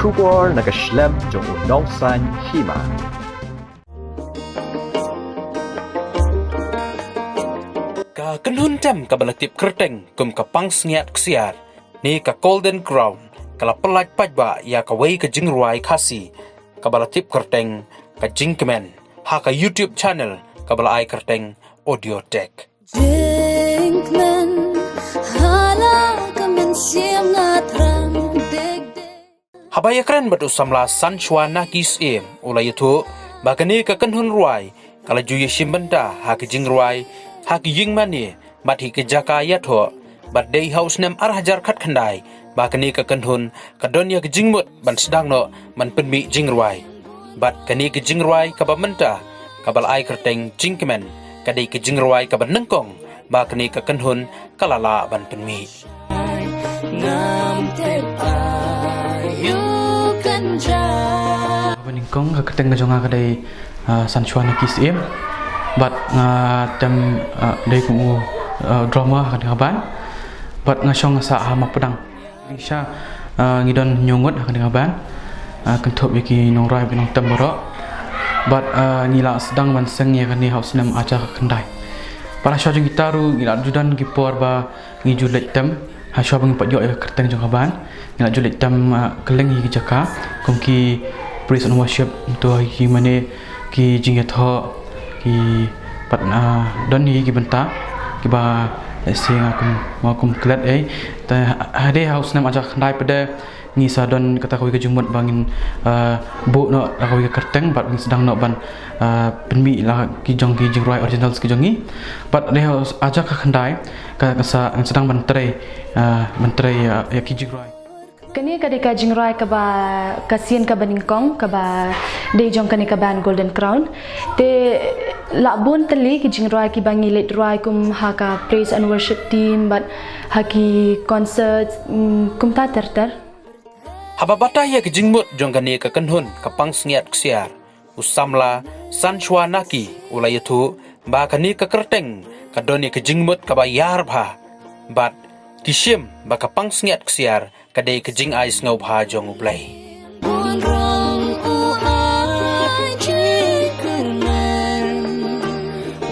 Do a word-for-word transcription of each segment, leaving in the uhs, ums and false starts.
Khubor na ka shlem jong u nongsan hima. Ka kynhun tem kaba la tip kyrteng kum ka Pangsngiat Ksiar, ne ka Golden Crown, ka la pyllait paidbah ïa kawei ka jingrwai Khasi kaba la tip kyrteng Ka Jingkmen ha ka YouTube channel kaba la ai kyrteng Audio Tech. Jingkmen, hala ka mynsiem nga thrang dek dek. Haba ïakren bad u samla Sanshwa Naki Syiem, u la ïathuh ba kane ka kynhun rwai ka la ju ïashim bynta ha ka jingrwai ha ki ïing mane bad hi ka jaka ïathoh, bad dei ha u snem ar hajar khatkhyndai ba kane ka kynhun ka don ïa ka jingmut ban sdang noh ban pynmih jingrwai. Bad kane ka jingrwai kaba mynta kaba la ai kyrteng Jingkmen, ka dei ka jingrwai kaba nyngkong ba kane ka kynhun ka la lah ban pynmih. Ba nyngkong ka kyrteng ka jong nga ka dei, ah, Sanshwa Naki Syiem. Bad nga tem, ah, dei kum u, ah, drummer ha kane ka band. Bad nga shong nga sah ha Mawpdang. Jingshisha, ah, ngi don hynñiew ngut ha kane ka band. Ah, kynthup ïa ki nongrwai bad nongtem baroh. Bad, ah, ngi la sdang ban seng ïa kane ha u snem ar hajar khatkhyndai. Bad ha shuwa jong kita ruh ngi la ju don ki por ba ngi ju leit tem. Ha shuwa ba ngi pat ïoh ïa ka kyrteng jong ka band, ngi la ju leit tem, ah, kylleng hi ki jaka kum ki praise and worship, to ha ki mane ki jingïathoh, ki pat, ah, don hi ki bynta kiba, let's say, nga kum, nga kum klet ei. Te ha, hadien ha u snem ar hajar khatkhyndai pat de ngi sa don kata kawei ka jingmut ba ngin, ah, buh noh kawei ka kyrteng bad ngin sdang noh ban, ah, pynmih la ki jong ki jingrwai originals ki jong ngi. Bad hadien ha u ar hajar khatkhyndai ka, ka sa, ngin sdang ban trei, ah, ban trei, ah, ïa ki jingrwai. Kane ka dei ka jingrwai kaba, ka sien kaba nyngkong kaba dei jong kane ka band Golden Crown. Te la bun tylli ki jingrwai kiba ngi leit rwai kum ha ka praise and worship team bad ha ki concert, mm, kumta ter ter. Haba batai ïa ka jingmut jong kane ka kynhun ka Pangsngiat Ksiar, u samla Sanshwa Naki u la ïathuh ba kane ka kyrteng ka don ïa ka jingmut kaba ïar bha. Bad ki shim ba ka Pangsngiat Ksiar ka dei ka jingai sngewbha jong U Blei. Bun rong u ai jingkyrmen,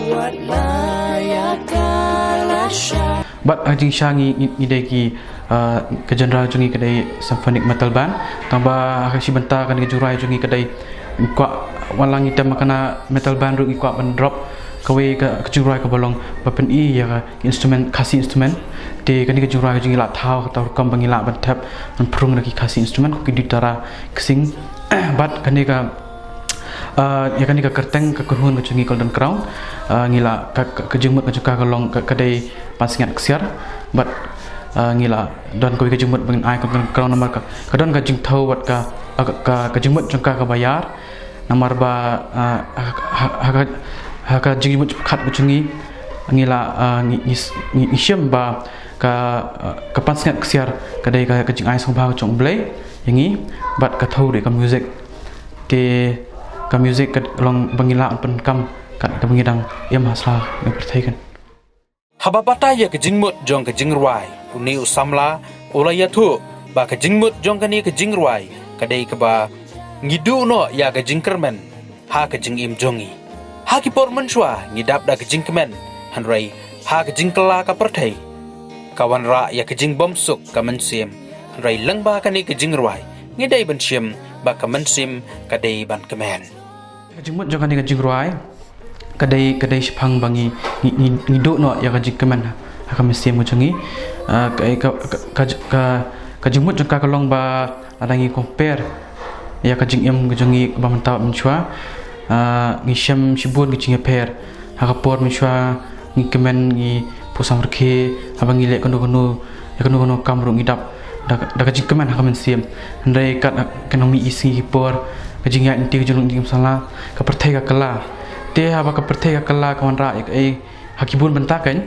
wat la ïa ka lashai. Bad ha jingshisha ngi, ngi, ngi dei ki, ah, ka genre jong ngi ka dei symphonic metal band. Tangba ha ka shi bynta kane ka jingrwai jong ngi ka dei, ngi kwah, wat la ngi tem ha kane metal band ruh ngi kwah ban drop kawei ka, ka jingrwai kaba long ba pyni ïa ka instrument, Khasi instrument. Te kane ka jingrwai ka jong ngi la thaw ha ka rukom ba ngi lah ban thep ban pynrung da ki Khasi instrument, ki dutara, ksing. Bad kane ka, ah, ïa kane ka kyrteng ka kynhun ka jong ngi Golden Crown, ah, ngi la ka, ka, ka jingmut ka jong ka ka long ka, ka dei Pangsngiat Ksiar. Bad, ah, ngi la don kawei ka jingmut ba ngin ai ka Golden Crown namar ka, ka don ka jingthew bad ka, ah, ka, ka, ka jingmut jong ka kaba ïar. Namar ba, ah, ha, ha, ha ka, ha ka jingmut khat ka jong ngi, ngi la, ah, ngi, ngi, ngi, ngi shim ba ka, ah, ka Pangsngiat Ksiar ka dei ka, ka jingai sngewbha ka jong U Blei ïa ngi, bad ka thew ruh ïa ka music. Te ka music ka long ba ngi lah ban pyndonkam kat kaba ngi dang im ha sla ka pyrthei kan. Haba batai ïa ka jingmut jong ka jingrwai, une u samla u la ïathuh ba ka jingmut jong kane ka jingrwai ka dei kaba ngi duh noh ïa ka jingkyrmen ha ka jingim jong ngi. Ha ki por mynshuwa ngi dap da ka jingkmen, hynrei ha ka jingkylla ka pyrthei ka wanrah ïa ka jingbymsuk ka mynsiem. Hynrei lyngba kane ka jingrwai ngi dei ban shim ba ka mynsiem ka dei ban kmen. Ka jingmut jong kane ka jingrwai ka dei, ka dei shaphang ba ngi, ngi, ngi, ngi duh noh ïa ka jingkmen ha ka mynsiem ka jong ngi. Ah, ka, ka, ka, ka, ka, ka jingmut jong ka ka long ba lada ngi compare ïa ka jingim ka jong ngi ba mynta mynshuwa, ah, ngi shem shibun ka jingïapher. Ha ka por mynshuwa ngi kmen, ngi pyrshang rkhie, haba ngi leh kano kano, ïa kano kano kam ruh ngi dap da, da ka jingkmen ha ka mynsiem. Hynrei kat, kat nang mih i sngi ki por, ka jingïaid lynti ka jinglong jingim sala, ka pyrthei ka kylla. Te haba ka pyrthei ka kylla ka wanrah ïa kaei, ha ki bun bynta kan.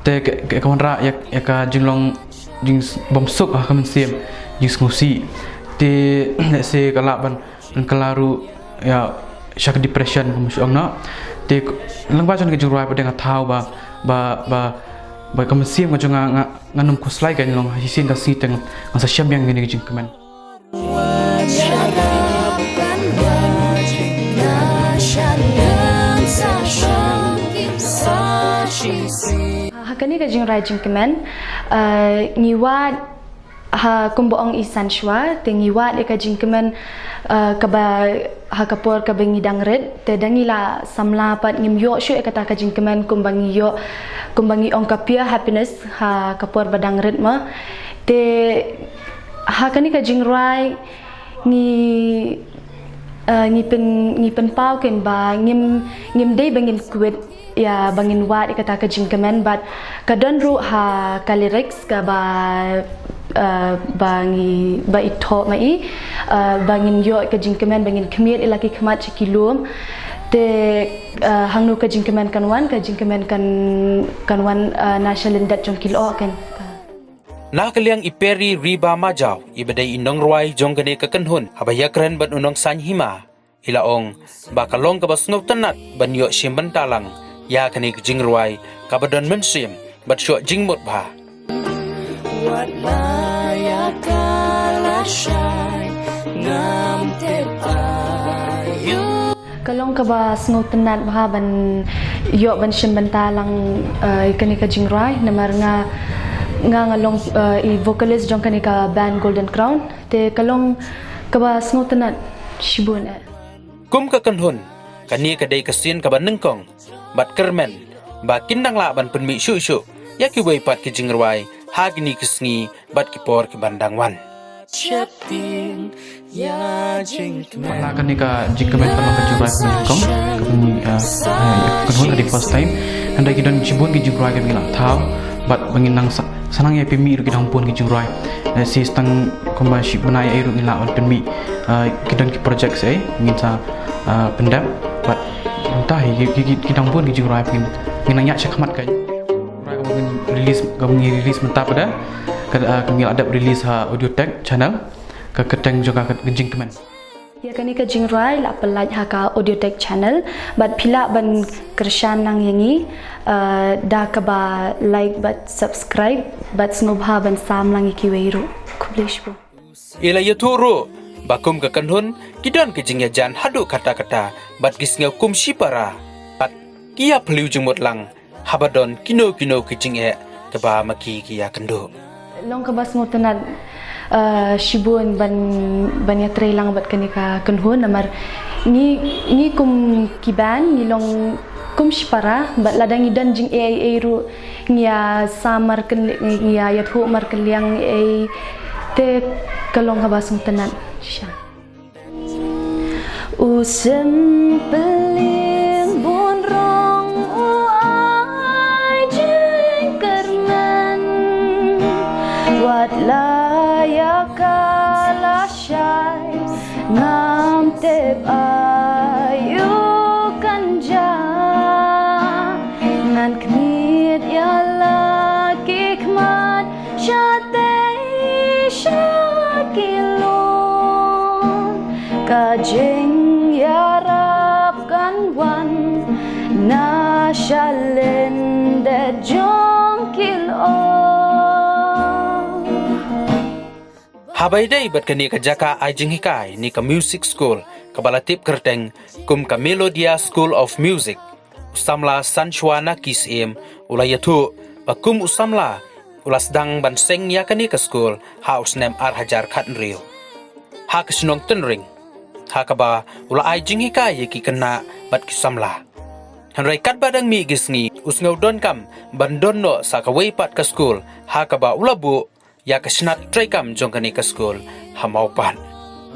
Te ka, ka, ka wanrah ïa, ïa ka jinglong jingbymsuk ha ka mynsiem, jingsngewsih. Te lehse ka lah ban, ban kylla ruh ïa sha ka depression, kum shu ong noh. Te lyngba jong ka jingrwai pat de nga thaw ba, ba, ba, ba ka mynsiem ka jong nga, nga, ngan ym khuslai kan long, ha shisien ka sngi te ngan sa shem biang kane ka jingkmen. Sharap kan wan, na shalem sa shong, sa shi si. Ha kane ka jingrai jingkmen, eh, ngi wad ha kumba ong i San Shwa, te ngi wad ïa ka jingkmen, eh, kaba ha ka por kaba ngi dang rit, te da ngi la samla pat ngim ïoh shuh ïa kata ka jingkmen kumba ngi ïoh, kumba ngi ong ka pure happiness ha ka por ba dang rit ma. Te ha kane ka jingrai ngi, eh, ngi pyn, ngi pynpaw kein ba ngim, ngim dei ba ngin quit ïa ba ngin wad ïa kata ka jingkmen, bad ka don ruh ha ka lyrics kaba, eh, ba ngi, ba i thoh ma i, eh, ba ngin ïoh ka jingkmen, ba ngin khmied ïa la ki khmat sha ki lum. Te, eh, hangno ka jingkmen kan wan, ka jingkmen kan, kan wan, eh, na shalyndet jong ki lyoh kein. Na ka liang i Peri Riba Majaw, iba dei i nongrwai jong kane ka kynhun, haba ïakren bad u Nongsaiñ Hima, i la ong ba ka long kaba sngewtynnat ban ïoh shim bynta lang ïa kane ka jingrwai kaba don mynsiem bad shuh jingmut bha. Wat la ïa ka lashai, ngam tip aiu. Ka long kaba sngewtynnat bha ban ïoh ban shim bynta lang, eh, ïa kane ka jingrwai, namar nga, nga, nga long, eh, i vocalist jong kane ka band Golden Crown. Te ka long kaba sngewtynnat shibun eh. Kum ka kynhun, kane ka dei ka sien kaba nyngkong bad kyrmen ba kin nang lah ban pynmih shuh shuh ïa kiwei pat ki jingrwai ha kine ki sngi bad ki por kiban dang wan. Sheptieng ïa jingkmen. Mana kane ka jingkmen ka long ka jingrwai kaba nyngkong, kaba ngi, ah, ah, kynhun ka dei first time. Hynrei ki don shibun ki jingrwai kaba ngi la thaw bad ba ngin nang sa-, sa nang ïa pynmih ruh ki dang bun ki jingrwai. Eh, shi tang kumba shi bnai ei ruh ngi lah ban pynmih, ah, ki don ki project ei ngin sa, ah, pyndep bad mynta hi ki, ki, ki, ki dang bun ki jingrwai ba ngin, ngin nang ïaid shakhmat ka. Jingrwai kaba ngin release, kaba ngi release mynta pat de, ka, ah, ka ngi la dep release ha Audiotech channel, ka kyrteng jong ka ka jingkmen. Ïa kane ka jingrwai la pyllait ha ka Audiotech channel, bad phi lah ban kyrshan lang ïa ngi, eh, da kaba like bad subscribe, bad sngewbha ban sam lang ïa kiwei ruh. Khublei shibun. I la ïathuh ruh ba kum ka kynhun ki don ki jingïajan haduh katta katta bad ki sngew kum shipara bad ki ïa phylliew jingmut lang haba don kino kino ki jingeh kaba ma ki ki ïakynduh. Long kaba sngewtynnat, eh, shibun ban, ban ïatrei lang bad kane ka kynhun namar ngi, ngi kum ki band ngi long kum shipara bad lada ngi don jingeh ei ei ruh ngi ïa sam markylliang, ngi ïa ïathuh markylliang ei, te ka long kaba sngewtynnat shisha. U Symplieng Bunrong u ai jingkyrmen, wat la ïa ka lashai, ngam tip aiu kan jia. Ngan khmied ïa la ki khmat shatei sha ki lum, ka jingïarap kan wan na shalyndet jong ki lum. Haba ïadei bad kane ka jaka ai jinghikai ne ka music school kaba la tip kyrteng kum ka Melodia School of Music, u samla Sanshwa Naki Syiem u la ïathuh ba kum u samla u la sdang ban seng ïa kane ka skul ha u snem ar hajar khathynriew ha ka shnong Tynring, ha kaba u la ai jinghikai ïa ki khynnah bad ki samla. Hynrei katba dang mih ki sngi u sngew donkam ban don noh sa kawei pat ka skul, ha kaba u la buh ïa ka shnat treikam jong kane ka skul ha Mawpat.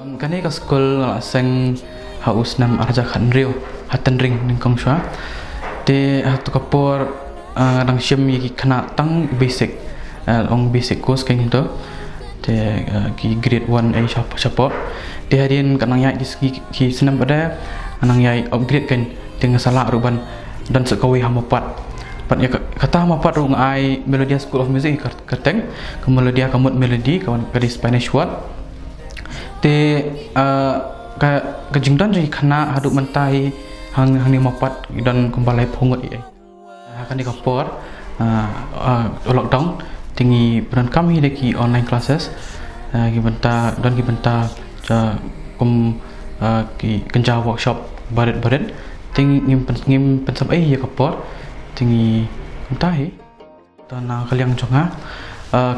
Em, kane ka skul nga la seng ha u snem ar hajar khathynriew ha Tynring nyngkong shuwa. Te ha tu ka por, eh, nga dang shim ïa ki khynnah tang basic, eh, ong basic course kein to. Te, eh, ki grade one ei shapoh, shapoh. Te hadien ka nang ïaid ki, ki, ki snem bad nga nang ïaid upgrade kein. Te nga sa lah ruh ban don sa kawei ha Mawpat. Pat ïa ka, kata ha Mawpat ruh nga ai Melodia School of Music, ka kyrteng, ka Melodia ka mut melody, ka wan ka dei Spanish word. Te, eh, ka, ka jingdon jong ki khynnah haduh mynta hi hang, hangne Mawpat ki don kumba laiphew ngut ei. Ha kane ka por, eh, eh, lockdown, te ngi pyndonkam hi da ki online classes, eh, ki bynta, don ki bynta Kum ki kynja workshop barit barit, te ngim ngim pynsam ei ïa ka por. Te ngi kumta hi. Te na ka liang jong nga,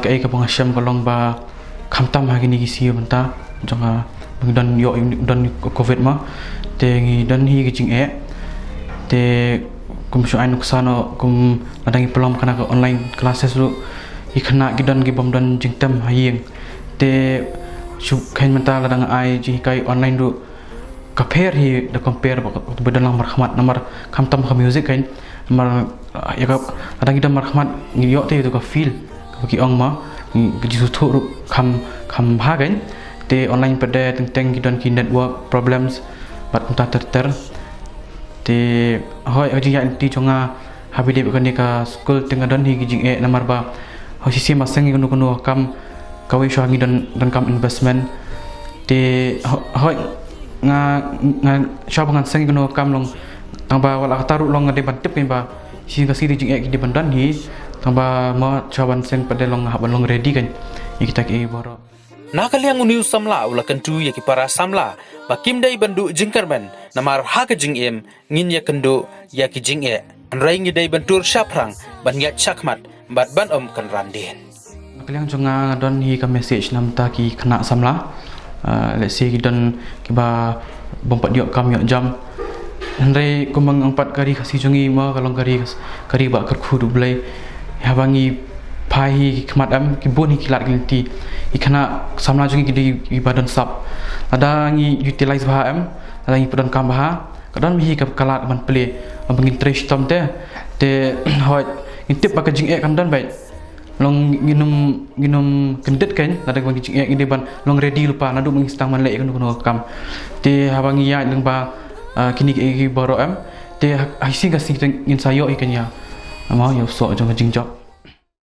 kaei kaba nga shem ka long ba khamtam ha kine ki sngi mynta jong nga, ba ngi don ïoh don covid ma, te ngi don hi ki jingeh. Te kum shu ai nuksa noh, kum lada ngi pynlong kane ka online classes ruh, ki khynnah ki don ki bym don jingtem ha ïing. Te shu kheiñ mynta lada nga ai jinghikai online ruh, ka pher hi da compare ba ka ba don lang markhmat, namar khamtam ka music kheiñ. Namar ïa ka lada ngi don markhmat ngi ïoh te ïa ka feel kaba ki ong ma, ka jingsngewthuh ruh kham kham bha kheiñ. Te online pat de teng teng ki don ki network problems bad kumta ter ter. Te hoi, ka jingïaid lynti jong nga ha ba dei bad kane ka skul te nga don hi ki jingeh, namar ba hoi shisien ba seng ïa kano kano ka kam, kawei shuwa ngi don donkam investment. Te hoi nga nga shuwa ba ngan seng ïa kano ka kam long, tang ba wat la katta ruh long nga dei ban tip kheiñ ba shisien ka sngi ki jingeh ki dei ban don hi. Tang ba mo shuwa ban seng pat de long nga hap ban long ready kheiñ ïa kita kiei baroh. Na ka liang une u samla u la kyntu ïa ki para samla ba kim dei ban duh jingkyrmen, namar ha ka jingim ngin ïakynduh ïa ki jingeh, hynrei ngi dei ban tur shaphrang, ban ïaid shakhmat bad ban ym kynran dien. Na ka liang jong nga nga don hi ka message na bynta ki khynnah samla. Let's say ki don kiba bym pat ïoh kam ïoh jam, hynrei kumba nga ong pat ka ri Khasi jong ngi ma ka long ka ri ka ri ba kyrkhu da U Blei. Haba ngi phai hi ki khmat em, ki bun hi ki lad ki lynti. Ki khynnah samla jong ngi ki dei kiba don sap. Lada ngi utilize bha em, lada ngi pyndonkam bha, ka don hi ka lad ban plie, ban ngin trei shitom te. Te hoi ngin tip ba ka jingeh kan don beit. Long ngin ym ngin ym kyndit kheiñ, lada ka ban ka jingeh ngi dei ban long ready lypa naduh ba ngi sdang ban leh ïa kano kano ka kam. Te haba ngi ïaid lyngba kine kiei kiei baroh em, te ha shisien ka sngi te ngin sa ïoh hi kheiñ ïa, mo, ïa u soh jong ka jingjop.